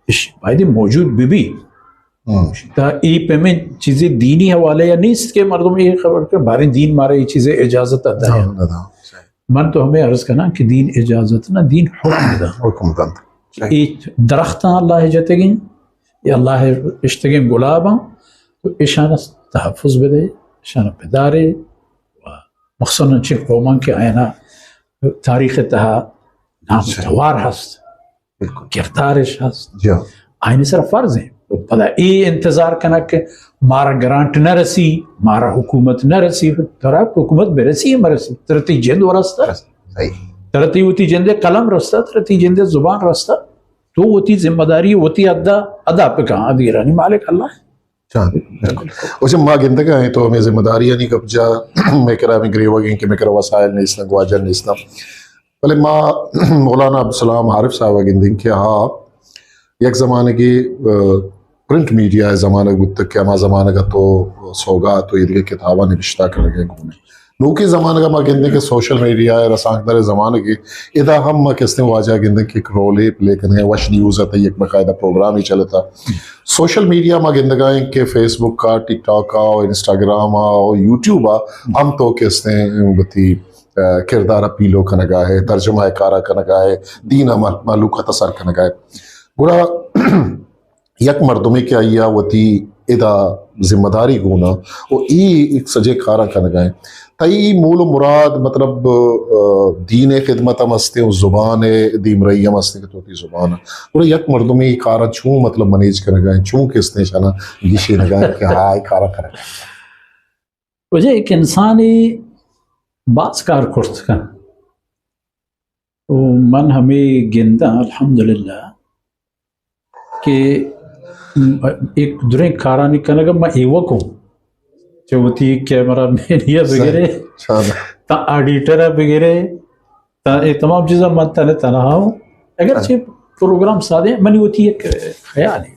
اش باید موجود بہ بی۔ تا اے پیمیں چیزے دینی حوالے یا نیست کہ مردم اے خبر کہ باریں دین مارا اے چیزے اجازت دا۔ من تو ہمیں عرض کناں کہ دین اجازت نہ، دین حکم دا۔ حکم دا۔ اے درختاں اللہ جتگیں، یا اللہ اشتگیں گلاباں، تو اشان تحفظ بدے، اشان بدارے، و مخصوصاً چہ قوماں کہ آیانا تاریخ تہا نام توار ہست، کردارش ہست، آئین سر فرض ہیں۔ و پدا اے انتظار کنگ کہ مارا گرانٹ نہ رسی، مارا حکومت نہ رسی، ترا حکومت برسی مرسی، ترتی جند و رستہ، ترتی وتی جند قلم رستہ، ترتی جند زبان رستہ، تو وتی ذمہ داری وتی ادا، ادا پکا، ادیرانی مالک اللہ۔ چاں، بالکل۔ اچھا، ما گندگا ہیں تو ہمیں ذمہ داریانی گپ جا، مئے کرا ہمیں گریوگیں کہ مئے کرا وسائل نیستاں، گواجن نیستاں۔ بلے ما مولانا عبدالسلام عارف صاحب گندیں کہ ہا یک زمانگے، آ، پرنٹ میڈیا زمانگ بوتگ کہ ہما زمانگ تو سوگات و ایدگہ کتاباں نبشتہ کنگے گونے۔ نوکیں زمانگ ء ما گندیں کہ سوشل میڈیا ء رسانکدر ء زمانگ ء ادا ہم ما کستیں واجہ گندیں کہ یک رولے پلے کنگ ء، وش نیوز ء تئی یک باقاعدہ پروگرامے چلتا۔ سوشل میڈیا ما گندگائیں کہ فیس بک ء، ٹک ٹاک ء، انسٹاگرام ء، یوٹیوب ء ہم تو کستیں وتی ء، کردار ء پیلو کنگا ہے، ترجمہ ء کارا کنگا ہے، دین ء مح-، مہلوک ء تسر کنگا ہے۔ گڑا یک مردمے کہ آئی ء وتی ادا ذمہ داری گون ء و ای ایک سجے کاراں کنگا ہیں، تئی مول و مراد مطلب، ء، دین ء خدمت ہم ہستیں و زبان ء دیمرئی ہم ہستیں کہ تو وتی زبان ء۔ گڑا یک مردمے ای کاراں چون مطلب منیج کنگا ہیں، چون کستیں شانا گیشینگا ہیں کہ ہاں ای کاراں کنگا ہیں۔ واجہ، یک انسانے باز کار کرت کن۔ و من ہمے گنداں الحمدللہ کہ ایک دریں کارانی کنگا من ایوک ہوں۔ چہ وتی کیمرہ مینی ء بگرے، تا ایڈیٹر ء بگرے، تا اے تمام چیزاں من تن تنہا ہوں۔ اگرچہ پروگرام سادے، منی وتی یک خیال ہے۔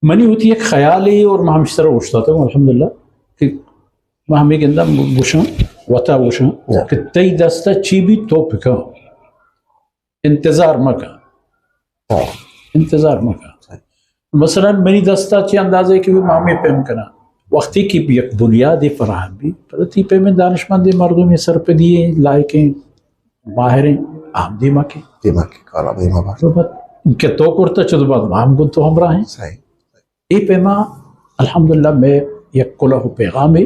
منی وتی یک خیالے اور من ہمش سرا اوشتاتگ ہوں، الحمدللہ، کہ من ہمے گنداں گوشاں، وتا گوشاں، جی۔ کہ تئی دستا چی بی تو پکا، انتظار مکن۔ ہاں۔ انتظار مکن۔ صحیح۔ مثلاً منی دستا چی اندازے کہ من ہمے پیم کناں۔ وقتی کہ یک بنیادے فراہم بی، پدا تی پیم دانشمندیں مردمے سرپدی ہیں، لائقیں ماہریں، ہم دیما کے۔ دیما کے، کارا دیما بار۔ تو بعد کہ تو کرتا چہ تو بعد ما ہم گوں تو ہمراہ ہیں۔ صحیح۔ اے پیما الحمدللہ میں یک کلہ و پیغام ہے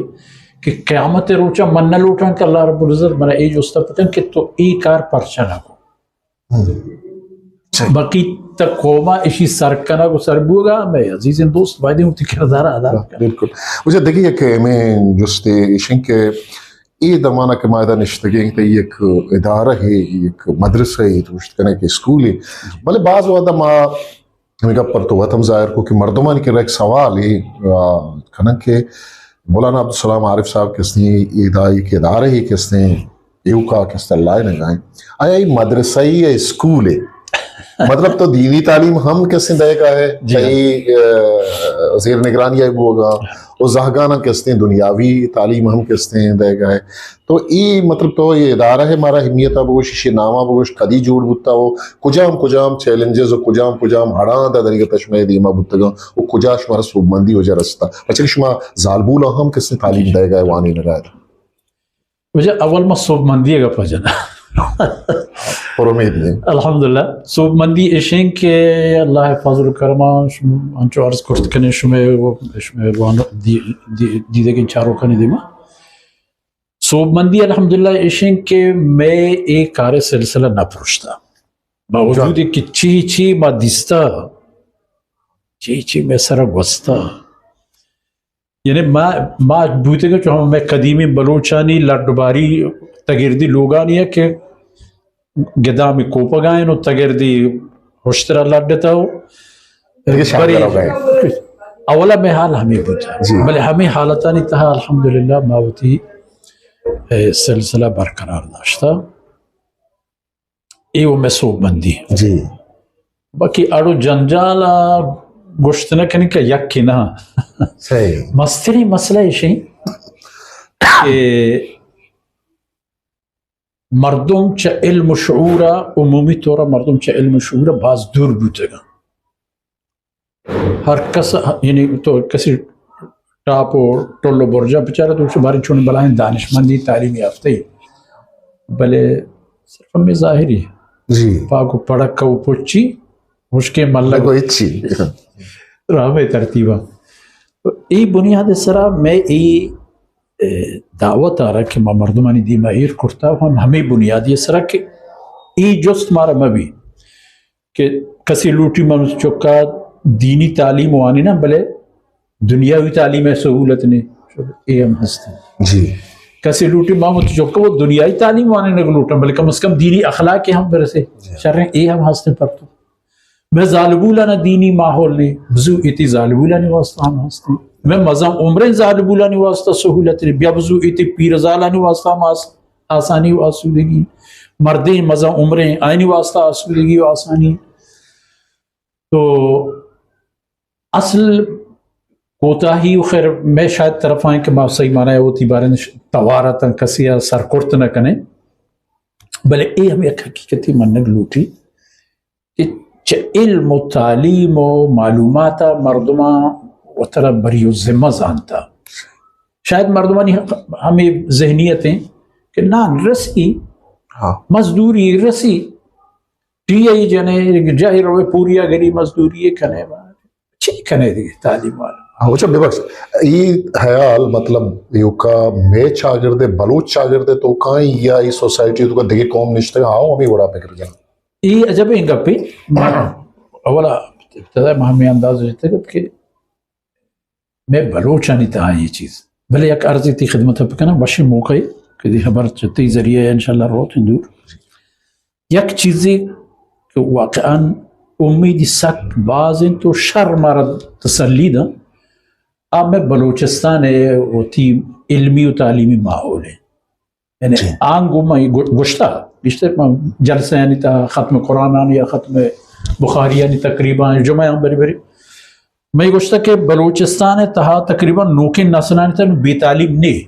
کہ قیامت روچا من نہ لوٹاں کہ اللہ رب العزت منا اے جستا پکن کہ تو اے کار پرچا نہ کو۔ ہم۔ صحیح۔ باقی تا قوما اشی سر کنگ و سر بوگا، میں عزیزیں دوست، باید وتی کردار ادا کن۔ بالکل۔ اچھا، دیکھیے کہ میں جستے اشن کہ اے دمانا کہ ما ادا نشتگیں، تئی یک ادارہ ہے، یک مدرسہ ہے، تو گوشت کنے کہ اسکول ہے۔ بلے بعض وقت ما ہمے گپ پر تو وت ہم ظاہر کو کہ مردمانی کرا یک سوال ہے، آ، کنن کہ مولانا عبدالسلام عارف صاحب کسنی ادا یک ادارہ ہے کسنی ایوکا کس تلائے نگائیں۔ آیا ای مدرسہ ای یا اسکول ہے؟ مطلب تو دینی تعلیم ہم کسیں دے گا ہے، جی ہاں۔ تئی، آ، زیر نگرانی آئی بوگا، و زہگانا کسیں دنیاوی تعلیم ہم کسیں دے گا ہے۔ تو ای مطلب تو یہ ادارہ ہے، مارا اہمیت ء بگوش، اشی نام ء بگوش، کدی جوڑ بوتا ہو، کجام کجام چیلنجز و کجام کجام ہڑاں دا دنیگا تشمے دیما بوتگاں و کجا شمارا سوبمندی وجہ رستا؟ پچھے شما زالبولا ہم کسیں تعلیم دے گا ہے، وانی نگا ہے۔ واجہ، اول ما سوبمندی ء گپ ء جناں۔ پر امید ہیں۔ الحمدللہ، سوبمندی اشیں کہ اللہ ء فضل و کرما شم-، انچو عرض کرت کنیں شمے و-، شمے وان-، دی-، دی-، دیدگیں چاروکانی دیما۔ سوبمندی الحمدللہ اشیں کہ مئے اے کار سلسلہ نہ پرشتا۔ باوجود کہ چی چی ما دیستا، چی چی مئے سرا گوستا۔ یعنی ما، ما بوتگیں چو ہم مئے قدیمی بلوچانی لڈ باری تگردی لوگانی ہے کہ گدامی کوپگائیں و تگردی ہشترا لڈتا ہو۔ دیگہ شاہ بری گرو گئے۔ اولا مئے حال ہمیں بوتا۔ جی۔ بلے ہمیں حالتانی تہا الحمدللہ ما وتی، اے، سلسلہ برقرار داشتا۔ اے و مئے سوبمندی۔ جی۔ باقی اڑ و جنجال ء گوشت نہ کنیں کہ یکے نہ۔ صحیح۔ مستریں مسئلہ ایشیں کہ مردم چہ علم و شعور ء، عمومی طور ء مردم چہ علم و شعور ء باز دور بوتگاں۔ ہر کس، یعنی تو کسی ٹاپ و ٹل و برجا بچارے تو بارے چون بلاہیں دانشمندی تعلیم یافتہ ہی، بلے صرف ہمیں ظاہری۔ جی۔ پاک و پڑک و پچی، ہشکے ملگ و ہچی۔ راہ میں ترتیبہ۔ تو ای بنیاد سرا میں ای، اے، دعوت آ رہا کہ ما مردمانی دیما ایر کرتا ہم ہمیں بنیادی سرا کہ ای جست مارا مبی۔ کہ کسے لوٹی من چکا دینی تعلیم وانیناں، بلے دنیاوی تعلیم ء سہولت نے، اے ہم ہستیں۔ جی۔ کسے لوٹی من چکا وہ دنیاوی تعلیم وانینگ لوٹاں، بلے کم از کم دینی اخلاق ہم برسے۔ جی۔ شریں اے ہم ہستیں پر تو۔ میں زالبولانا دینی ماحول نے، بزو ایتی زالبولانی واسطہ ہم ہستیں۔ میں مزن عمریں زالبولانی واسطہ سہولت نے، بیا بزو ایتی پیر زالانی واسطہ ہم ہست۔ آسانی و آسودگی، مردیں مزن عمریں آئینی واسطہ آسودگی و آسانی۔ تو اصل کوتاہی و خیر میں شاید طرف آئیں کہ ما صحیح معنی ہے وتی بارے توارتن کسی سرکرت نہ کنیں، بلے اے ہم یک حقیقتی منگ لوٹی کہ چہ علم و تعلیم و معلومات ء مردماں وترا بری و ذمہ زانتا۔ شاید مردمانی ہمے ذہنیت ہیں کہ نان رسی، ہاں۔ مزدوری رسی، ٹی آئی جنے، جاہی روے پوریا گری مزدوری کنے، چی کنے دیگہ تعلیم والا؟ ہاں، اچھا، ببخش، ای خیال، مطلب، ایوکا مے چاگردے، بلوچ چاگردے توکا یا ای سوسائٹی توکا دگہ قوم نشتگا، ہاں، ہمیں وڑا فکر جن۔ ای عجب این گپی، ما اولا ابتدا ما ہمیں انداز جتگ کہ مئے بلوچانی تہا اے چیز۔ بلے یک عرضے تئی خدمت ءَ بکناں، وشیں موقعے کہ دی خبر چہ تئی ذریعہ ءَ انشاءاللہ روت دور۔ یک چیزے کہ واقعاً امیدی سک باز انت و شر مارا تسلی دنت، آ مئے بلوچستان ءِ وتی علمی و تعلیمی ماحول ءِ۔ یعنی جی۔ آنگو من گو-، گوشتا، گیشتر من جلسہ یعنی تا ختم قرآن آنی یا ختم بخاری آنی تقریباً جمعہ ہم بری بری۔ من گوشتا کہ بلوچستان ءِ تہا تقریباً نوکیں نسلانی تہا نوں بے تعلیم نے،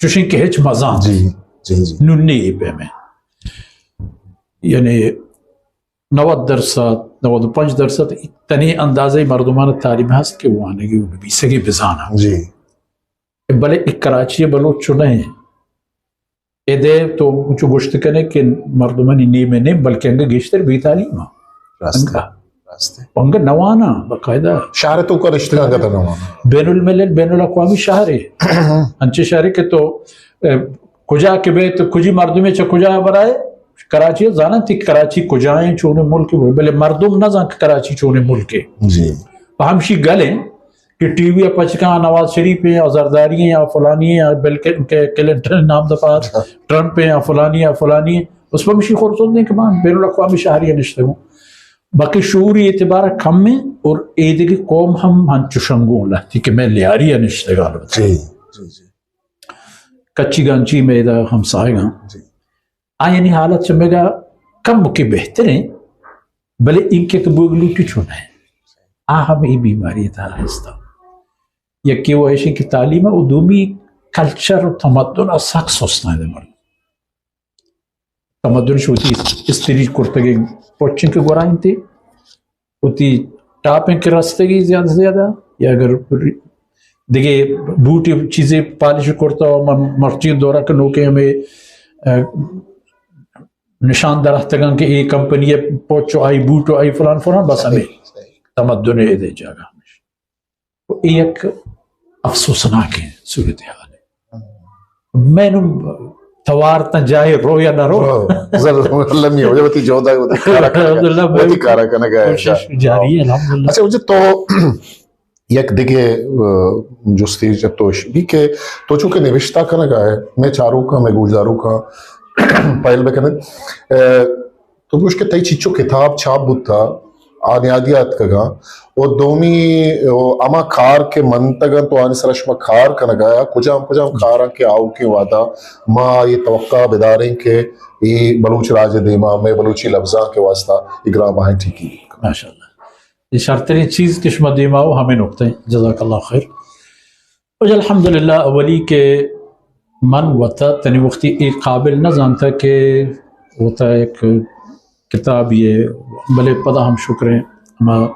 چوشیں کہ ہچ مزان جی، جی، جی۔ نوں نے اے پیمیں۔ یعنی نود درصد، نود و پنچ درصد تنی اندازہ مردمان تعلیم ہست کہ وانگی و نبیسگی بزانا۔ جی۔ بلے اے کراچی ءِ بلوچ چو نہ ایں۔ ادے تو چو گوشت کنے کہ مردمانی نیمے نیم، بلکہ انگہ گیشتر بے تعلیم ہاں۔ راست ہے۔ انگہ۔ راست ہے۔ انگہ نوانا باقاعدہ۔ شہر تو کا رشتہ کا نوانا۔ بین الملل، بین الاقوامی شہر ہے۔ انچے شہر ہے کہ تو، اے، کجا کہ بے تو کجی مردمے چہ کجا برائے، کراچی زانن تی کراچی کجا ہیں، چونے ملک ہے، بلے مردم نہ زان کہ کراچی چونے ملک ہے۔ جی۔ پہ ہمشی گل ہیں، کہ ٹی وی ءَ پچ کن نواز شریف ہیں یا زرداری ہیں یا فلانی ہیں یا بل کل-، کہ کلنٹن نام دپا، ٹرمپ ہیں یا فلانی یا فلانی ہیں۔ اس پہ مشی خورسند ہیں کہ من بین الاقوامی شہری نشتگوں۔ باقی شعوری اعتبار کم ہیں اور اے دگہ قوم ہم ہنچو شنگوں لہتی کہ میں لیاری نشتگان۔ جی، جی، جی۔ کچی گانچی میں دا ہمسائگاں۔ جی۔ آیانی حالت چہ مگا کم کہ بہتر ہیں، بلے اینکہ کہ بوگ لوٹی چون ہے۔ آ ہم ای بیماری تا ہستا۔ یکی وہ ایشی کہ تعلیم ہے، و دومی کلچر و تمدن ءَ سک سستاں دے مردم۔ تمدن شوتی استری کرتگیں پوچیں کہ گورائیں تی، وتی ٹاپیں کہ رستگی زیادہ زیادہ، یا اگر دگہ بوٹی چیزے پالش کرتا و من مرچی دورہ کہ نوکے ہمیں، اہ، نشان درہتگاں کہ اے کمپنی پوچ و آئی بوٹ و آئی فلان فلان، بس ہمیں صحیح، صحیح۔ تمدن ادے جاگہ ہمیش۔ و اے یک افسوسناکیں صورتحال ہے۔ میں نوں توار تاں جاہے رو یا نہ رو۔ رو، ضرور، لمی ہو جا، وتی جودا، وتی کارا کنگا، الحمدللہ، وتی کارا کنگا ہے۔ کوشش جاری ہے، الحمدللہ۔ اچھا، مجھے تو یک دگہ، اہ، جستی چہ توش بھی کہ تو چونکہ نوشتہ کنگا ہے، میں چاروکاں، میں گوشداروکاں پہل بکنے۔ اہ، تو گوش کہ تئی چیچو کتاب چھاپ بوتا، آ نیادی آتکگاں۔ و دومی، و ہما کار کہ منتگاں تو آنی سرا شما کار کنگا یا کجام کجام کاراں کہ آؤکیں وہدا ما یہ توقع بداریں کہ اے بلوچ راج دیما میں بلوچی لبزاں کے واسطہ اے گران بہائیں ٹھیکی۔ ماشاءاللہ۔ یہ شرترین چیز کہ شما دیما ہو ہمیں نقطہ ہیں۔ جزاک اللہ خیر۔ و الحمدللہ، اولی کہ من وتا تنی وقتی اے قابل نہ زانتا کہ وتا ایک کتاب یہ، بلے پدا ہم شکر ہیں، ہما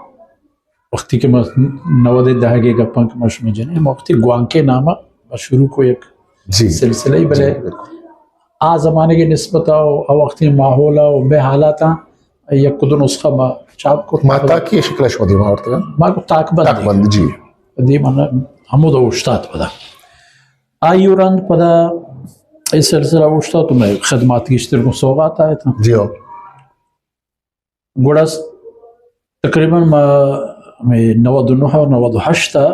وقتی کہ ما نود دہگے گپاں کہ ما شما جنے، ہما وقتی گوانکے نامہ ما شروع کو یک جی۔ سلسلہ ہی، بلے جی، بالکل۔ آ زمانے کے نسبت آ، آ وقتی ماحول آ، بے حالات آ، یک دو نسخہ ما چاپ کرت۔ ما تاکی شکل شما دیما آورتگا؟ ما کو تاک بند۔ تاک بند، جی۔ دیما ہمود اوشتات پدا۔ آئی رند پدا اے سلسلہ اوشتات تو میں خدمات گیشتر کو سوغات آئے تھا۔ جی ہو۔ گڑا تقریباً ما، میں نود و نہ و نود و ہشت آ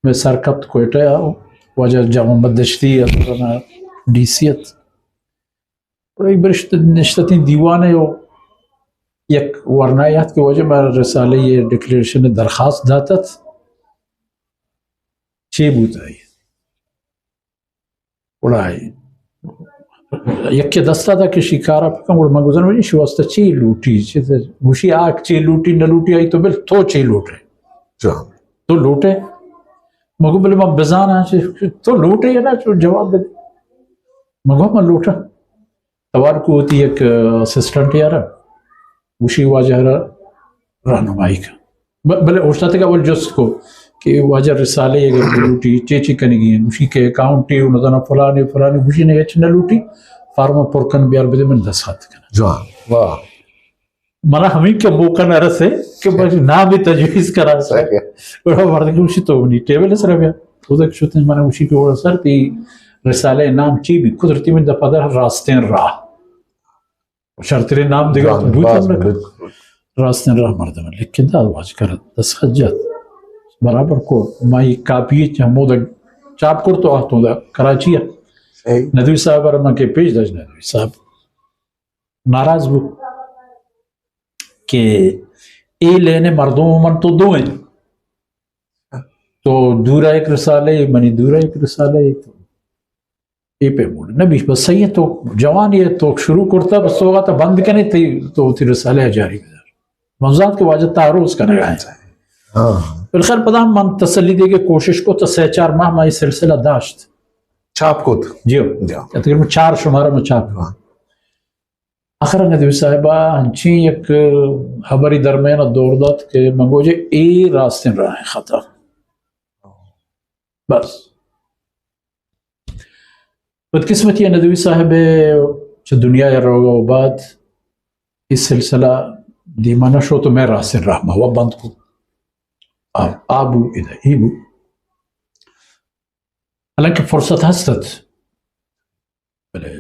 میں سرکپت کوئٹہ آ، واجہ جام محمد دشتی ات، ڈی سی ات۔ و یک برشت نشتتیں دیوانے و یک ورنایے ات کہ واجہ ما رسالہ یہ ڈکلیریشن درخواست داتت، چے بوت آئی؟ گڑا یکے دستا دا کہ شی کارا بکن، گڑا من گوزن وجہ شی واسطہ چے لوٹی، چے تے گوشی آ چے لوٹی نہ لوٹی، آئی تو بل تو چے لوٹے؟ جان۔ تو لوٹے؟ مگو بلے من بزانا چے تو لوٹے یا نا، چو جواب دے۔ مگو من لوٹا۔ توار کو وتی یک، آ، اسسٹنٹ یارا، گوشی واجہ را رہنمائی کن۔ ب-، بلے اوشتاتگا اول جست کو، کہ واجہ رسالے اگر لوٹی، چے چے کنگی ہیں، گوشی کہ اکاؤنٹ ٹی، نہ زاناں فلانے، فلانے، گوشی نہ ہچ نہ لوٹی، فارم پر کن بیار بدے من دستخط کناں۔ جوان، واہ۔ منا ہمیں کہ موقع نہ رسے کہ بس نام بھی تجویز کرا۔ صحیح۔ بڑا مرد کہ گوشی تو نی ٹیبل سر بیا۔ تو تک شتن منا گوشی کہ وہ سر تی رسالے نام چی بھی قدرتی من دفعہ در راستین راہ۔ شرتریں نام دگہ جان، بوت باز ہم نہ بوت۔ راستیں راہ مردم لکھیں دات واجہ کر دستخط جت۔ برابر کو ما یہ کاپی چہ ہمودا چاپ کرت و آتوں دا کراچی ء۔ صحیح۔ ندوی صاحب ء من کہ پیش داشت، ندوی صاحب ناراض بو کہ اے لین مردم من تو دو ہیں، تو دورا ایک رسالے، منی دورا ایک رسالے، تو اے پہ موڑ نہ بیش، بس صحیح ہے، تو جوانی ہے، تو شروع کرتا، بس تو وقت بند کنے، تی، تو تی رسالے جاری بدار۔ من زانت کہ واجہ تعرض کنگا ہے۔ ہاں۔ بالخیر پدا من تسلی دے کے کوشش کو، تو سہ چار ماہ ما یہ سلسلہ داشت۔ چاپ کت؟ جی۔ جی۔ تقریباً چار شمارہ میں چاپ ہوا۔ ہاں۔ آخر ندوی صاحبہ ہنچیں یک ہبری درمیان دور دات کہ من گوجے اے راستیں راہ خطا۔ بس۔ بدقسمتی ء ندوی صاحب ء چہ دنیا ء روگ ء بعد اے سلسلہ دیما نہ شو تو میں راستیں راہ ما و بند کو۔ آ، آ بو ادا، ای بو۔ حالانکہ فرصت ہست ات، بلے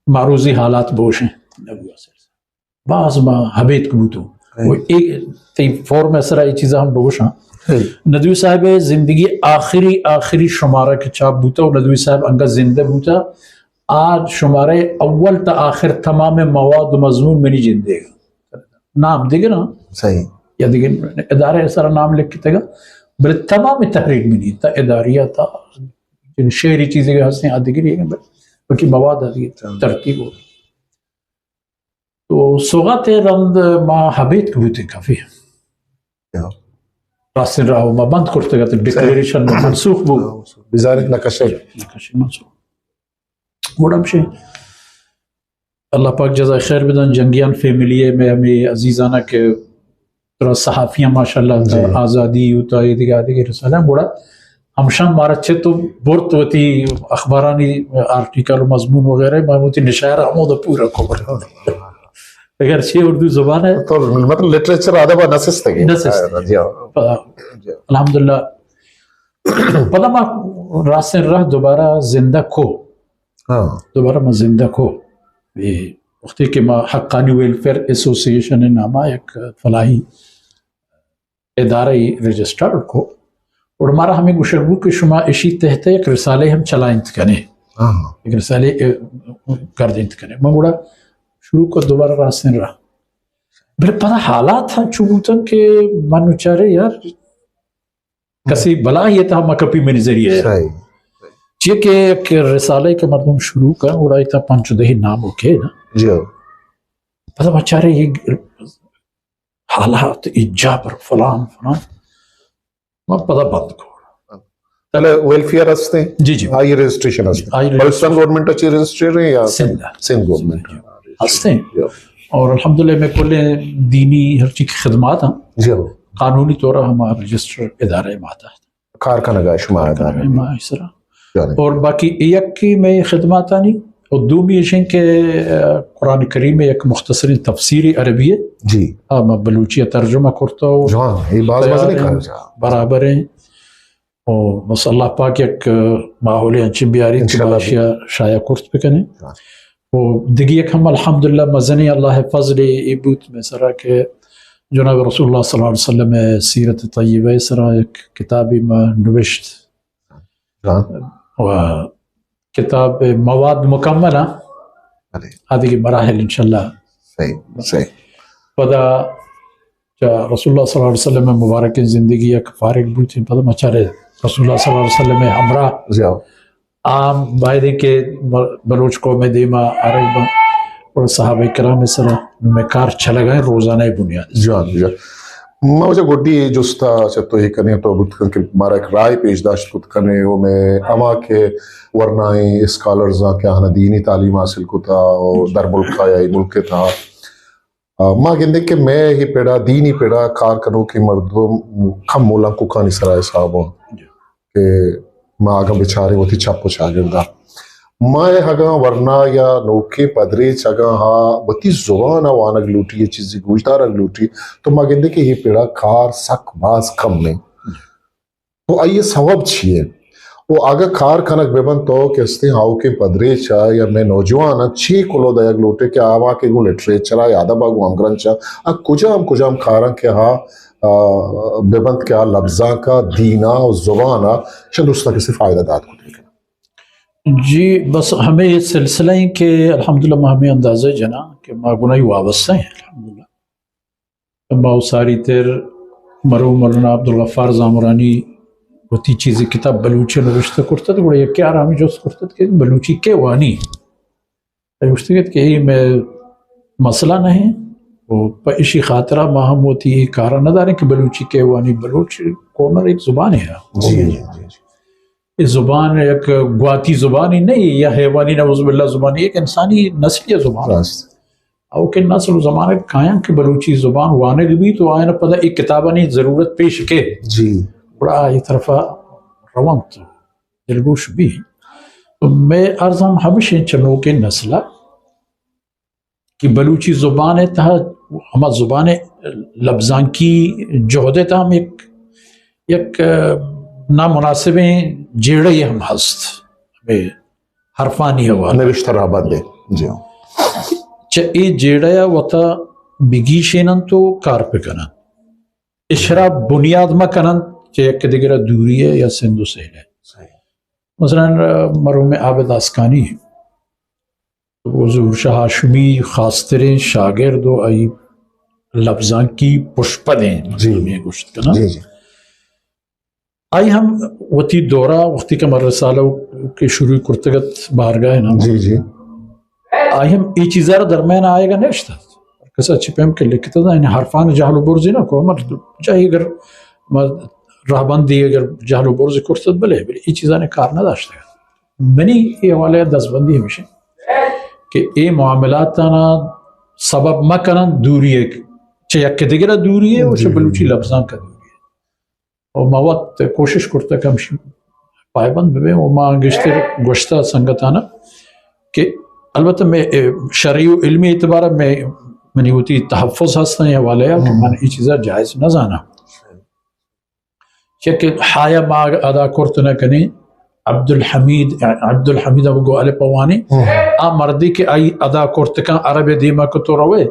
معروضی حالات بوشیں، نہ بو سلسلہ۔ باز ما ہبیتک بوتوں۔ ہاں۔ و اے تئی فورم ء سرا اے چیزاں ہم بگوشاں۔ ہاں۔ ندوی صاحب ء زندگی آخری، آخری شمارہ کہ چاپ بوتا و ندوی صاحب انگا زندہ بوتا، آ شمارہ اول تا آخر تمام مواد و مضمون منی جندے گا۔ نام دگہ نا۔ صحیح۔ یا دگہ ادارہ ء سرا نام لکھتگا، بلے تمام تحریر منی تا اداریہ تا، یعنی شعری چیزیں ہستیں آ دگہ، بلکہ مواد آ دگہ ترتیب ہو۔ تو سوغات ء رند ما ہبیتک بوتیں کافی۔ یا۔ راستیں راہ ما بند کرتگ ات، ڈکلیریشن منسوخ بو۔ بزانت نقشہ۔ نقشہ منسوخ۔ گڑا ہمشی اللہ پاک جزائے خیر بدن، جنگیان فیملی ء، میں ہمیں عزیزانہ کہ ترا صحافیاں ماشاءاللہ جی۔ آزادی ہوتا ہے، دیگہ دیگہ رسالہ گڑا ہمشان مارا چہ تو برت وتی اخبارانی آرٹیکل و مضمون وغیرہ، ما وتی نشاعر ہمودا پورا کور۔ اگر چہ اردو زبان ہے۔ تو مطلب لٹریچر ادب نہ سستگی۔ نہ سستگی۔ جی ہاں۔ پدا جی۔ الحمدللہ۔ پدا ما راستیں راہ دوبارہ زندہ کو۔ ہاں۔ دوبارہ ما زندہ کو۔ اے وقتی کہ ما حقانی ویلفیئر ایسوسی ایشن نامہ یک فلاحی ادارہ ای رجسٹر کو۔ اور مارا ہمیں گوشگ بو کہ شما اشی تحت یک رسالے ہم چلائنت کنے۔ ہاں۔ یک رسالے، اے، گردینت کنے۔ من گڑا شروع کو دوبارہ راستیں راہ۔ بلے پدا حالات ہم چو بوتن کہ من چارے یار کسی بلاہی تہا ما کپی منی ذریعہ۔ صحیح۔ چیئے کہ یک رسالے کہ مردم شروع کن، گڑا ایتا پنچ و دہی نام اوکے نا۔ جی۔ پدا ما چارے یہ حالات، ایجابر، فلان، فلان۔ ما پدا بند کو۔ پہلے ویلفیئر ہستے؟ جی، جی۔ آئی رجسٹریشن ہستے؟ آئی رجسٹریشن۔ پاکستان گورنمنٹ اچھی رجسٹر ہیں یا سندھ؟ سندھ گورنمنٹ۔ جی۔ ہستے ہیں۔ جی۔ اور الحمدللہ میں کل دینی ہر چیز کی خدمات ہیں۔ جی۔ قانونی طور ہمارا رجسٹر ادارہ ماتا ہے۔ کار کنگا شما کار ادارہ۔ ما اس طرح۔ جی۔ اور باقی یک کی میں خدمات آنی اور دومی ایشن کہ، آ، قرآن کریم یک مختصرین تفسیر عربی ہے۔ جی۔ ہاں، ما بلوچی ترجمہ کرتا ہوں۔ جوان، یہ باز باز تیار نہیں ہیں، کار جا۔ برابر ہیں۔ و بس اللہ پاک یک ماحول انچیں بیاری کہ انشاءاللہ۔ ما اشیا شائع کرت بکنیں۔ ہاں۔ و دگہ یک ہم الحمدللہ مزنیں اللہ فضل ای بوت میں سرا کہ جناب رسول اللہ صلی اللہ علیہ وسلم سیرت طیبہ سرا یک کتابی ما نوشت۔ ہاں۔ و کتاب مواد مکمل ہیں۔ بلے۔ آ دگہ مراحل انشاءاللہ۔ صحیح، صحیح۔ پدا چہ رسول اللہ صلی اللہ علیہ وسلم مبارکیں زندگی یک فارغ بوتیں، پدا مچارے رسول اللہ صلی اللہ علیہ وسلم ہمراہ۔ جی۔ عام باید کہ بلوچ قوم دیما آرگ بن اور صحابہ کرام سرا میں کار چلگائیں روزانہ بنیاد۔ جوان، جوان۔ ما وجہ گڈی جستا چہ تو یہ کنے تو بوت کن کہ مارا ایک رائے پیش داشت کت کنے و میں اما کہ ورنائیں اسکالرز آں کہ آہاں دینی تعلیم حاصل کتا و در ملک آیا ملک تھا آ، ما گندیں کہ مئے اے پڑا، دینی پڑا کار کنوکیں مردم کم مولانکوکانی سرا حساب اَنت کہ ما اگاں بچاریں وتی چپ و چاگردا، ما اگاں ورنا یا نوکیں پدریچ اگاں ہا وتی زبان ءَ وانگ لوٹی، اے چیزی گوشدارگ لوٹی، تو ما گندیں کہ اے پڑا کار سک باز کم ایں۔ تو آئی ءِ سوب چی اِنت؟ و اگاں کار کنگ بہ بنت، تو کہ استیں آؤکیں پدریچ ءَ یا مئے نوجواناں چی کلوہ دئیگ لوٹے کہ آواں کہ گوں لٹریچر ءَ یا ادب ءَ گوں ہمگرنچ ءَ آ کجام کجام کاراں کہ آ، آ، بہ بنت کہ آ لبزانک ءَ، دین ءَ و زبان ءَ چہ درستاں کسے فائدہ دات کت بہ کنت؟ جی، بس ہمے سلسلہ ایں کہ الحمدللہ ما ہمے اندازہ جناں کہ ما گوں آئی وابستہ ایں، الحمدللہ۔ ما و ساری تر مرحوم مولانا عبدالغفار زامرانی وتی چیزے کتاب بلوچی نوشتہ کرتگ، گڑا یکے آرا ہمے جست کرتگ کہ بلوچی کے وانی؟ گوشتگ ات کہ اے مئے مسئلہ نہ ایں، و پہ اشی خاطرا ما ہم وتی اے کارا نہ داریں کہ بلوچی کے وانی۔ بلوچ قوم ءِ ایک زبانے ایں۔ جی، جی، جی، جی۔ اے زبان یک گواتی زبانے نہ ایں یا حیوانی، نعوذ باللہ، زبانے، یک انسانی نسلی زبان ایں۔ راست۔ آؤکیں نسل و زمانگ کایاں کہ بلوچی زبان وانگ بیت و آیاں پدا اے کتابانی ضرورت پیش کئیت۔ جی۔ گڑا اے طرفا رونت، دلگوش بیت۔ تو مئے عرض ہم ہمیش ایں چہ نوکیں نسل ءَ کہ بلوچی زبان ءِ تہا، ہما زبان ءِ لبزانکی جہد ءِ تہا ہم یک، یک، آ، نامناسبیں جیڑہ یے ہم ہست۔ ہمے حرفانی حوالہ۔ نبشتہ رہبند ءِ۔ جی ہاں۔ چہ اے جیڑہ ءَ وتا بگیشیننت و کار بکننت۔ اشرا بنیاد مہ کننت کہ یک دگرا دوری ءِ یا سند و سیل ءِ۔ صحیح۔ مثلاً، مرحوم عابد آسکانی، حضور شاہ ہاشمی خاصتریں شاگرد و آئی لبزانکی پشپدیں، جی۔ مردمے گوشت کناں۔ جی، جی۔ آئی ہم وتی دورا وقتی کہ من رسالہ کہ شروع کرتگ ات بارگاہ نا، جی، جی۔ آئی ہم اے چیزا را درمیان آیگا نشت ات۔ کسا چی پیم کہ لکھتا تھا، یعنی حرفان جہل و برزی نہ کو، مر جاہی اگر ما رہبندی اگر جہل و برزی کرتت بلے، بلے اے چیزاں کار نہ داشتگ۔ منی اے حوالے دستبندی ہمیش ایں کہ اے معاملاتانا سبب مہ کنن دوری ءِ، چہ یک دگرا دوری ءِ و چہ، جی، بلوچی لبزانکا دوری ءِ۔ و ما وت کوشش کرتگ کہ ہمشی پائبند ببیں و ما گیشتر گوشتہ سنگتانا کہ البتہ مئے، اے، شرعی و علمی اعتبارا مئے، منی وتی تحفظ ہستاں اے حوالے ءَ کہ، ہم۔ من اے چیزا جائز نہ زاناں۔ چیا کہ ہایا ما ادا کرت نہ کنیں، عبدالحمید، عبدالحمید ءَ گوں الف ءَ وانیں، ہم۔ آ مردے کہ آئی ادا کرت کن عرب ءِ دیما کہ تو روئے،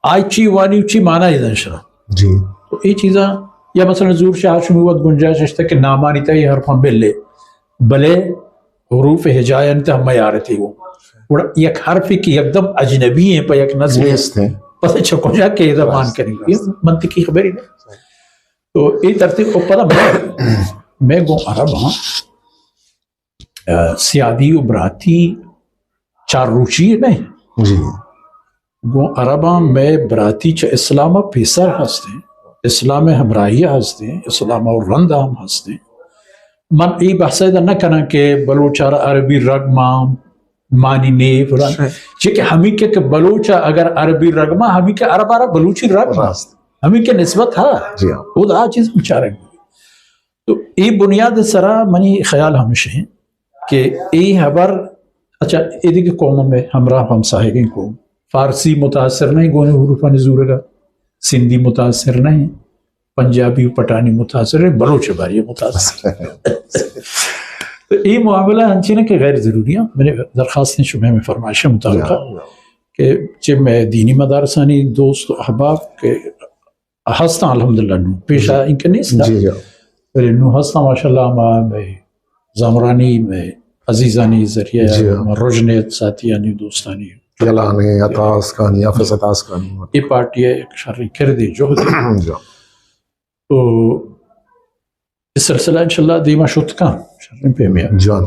آئی چی وانی و چی مانا ءَ دنت شرا۔ جی۔ تو اے چیزاں، یا مثلاً ظہور شاہ ہاشمی وت گنجائش اشتہ کہ نامانی تہا اے حرفاں بلے، بلے حروف ہجائیانی تہا میارتی ہو۔ گڑا یک حرفے کہ یکدم اجنبی ایں پہ یک نسلے، نیست ایں۔ پتہ چہ کجا کہ ادا مان کنی۔ اے منطقی خبرے نہ۔ تو اے ترتیب، او پدا مئے، مئے گوں عرباں، آ، سیادی و براتی چار روچی نہ ایں۔ جی۔ گوں عرباں مئے براتی چہ اسلام ءَ پیسر ہستیں، اسلام ءِ ہمراہی ءَ ہستیں، اسلام ءَ رند ءَ ہم ہستیں۔ من اے بحث ءَ ادا نہ کناں کہ بلوچ ءَ را عربی رگ مان، مانی نے فلان۔ صحیح۔ چہ کہ ہمیں کہ، کہ بلوچ ءَ اگر عربی رگ مان، ہمیں کہ عرب ءَ را بلوچی رگ مان۔ راست۔ ہمیں کہ نسبت ہا۔ جی ہاں۔ خود آ چیز بچارگ۔ تو اے بنیاد سرا منی خیال ہمیش ایں کہ اے حبر، اچھا، اے دگہ قوم مئے ہمراہ ہمساہگیں قوم، فارسی متاثر نہ ایں گوں حروفانی زورگا، سندھی متاثر نہ ایں، پنجابی و پٹھانی متاثر ایں، بلوچ باری متاثر۔ تو اے معاملہ انچیں کہ غیر ضروری ایں۔ منی درخواست ایں، شمئے ہمے فرمائش مطابق جی۔ کہ چہ مئے دینی مدارسانی دوست و احباب کہ ہستاں الحمدللہ نوں۔ پیشا جی۔ انکہ نیست۔ جی، جی۔ بلے نوں ہستاں ماشاءاللہ، ہما مئے زامرانی، مئے عزیزانی ذریعہ، جی۔ ہما رژن ات ساتیانی دوستانی۔ یلانی، عطا اسکانی، حافظ عطا اسکانی۔ اے پارٹی ءِ یک شریں کردے جہدے۔ جی۔ تو اے سلسلہ انشاءاللہ دیما شت کن۔ شریں پیمے۔ جان۔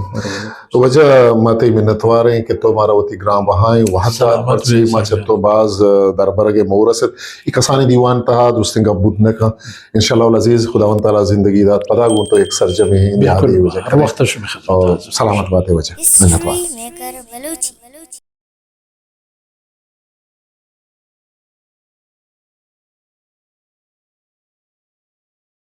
تو واجہ ما تئی منتوار ایں کہ تو مارا وتی گران بہائیں وہد دات، سلامت مرچی بے ما چہ سلامت۔ تو باز دربرگ ءِ مورس ات۔ اے کسانیں دیوان تہا درستیں گپ بوت نہ کن۔ انشاءاللہ العزیز خداوند تعالی زندگی دات، پدا گوں تو یک سرجمیں بالکل، نیادے واجہ ہر کریں۔ وقت شمئے خدمت اور حاضر۔ سلامت باتے واجہ۔ منتوار۔ History maker Balochi.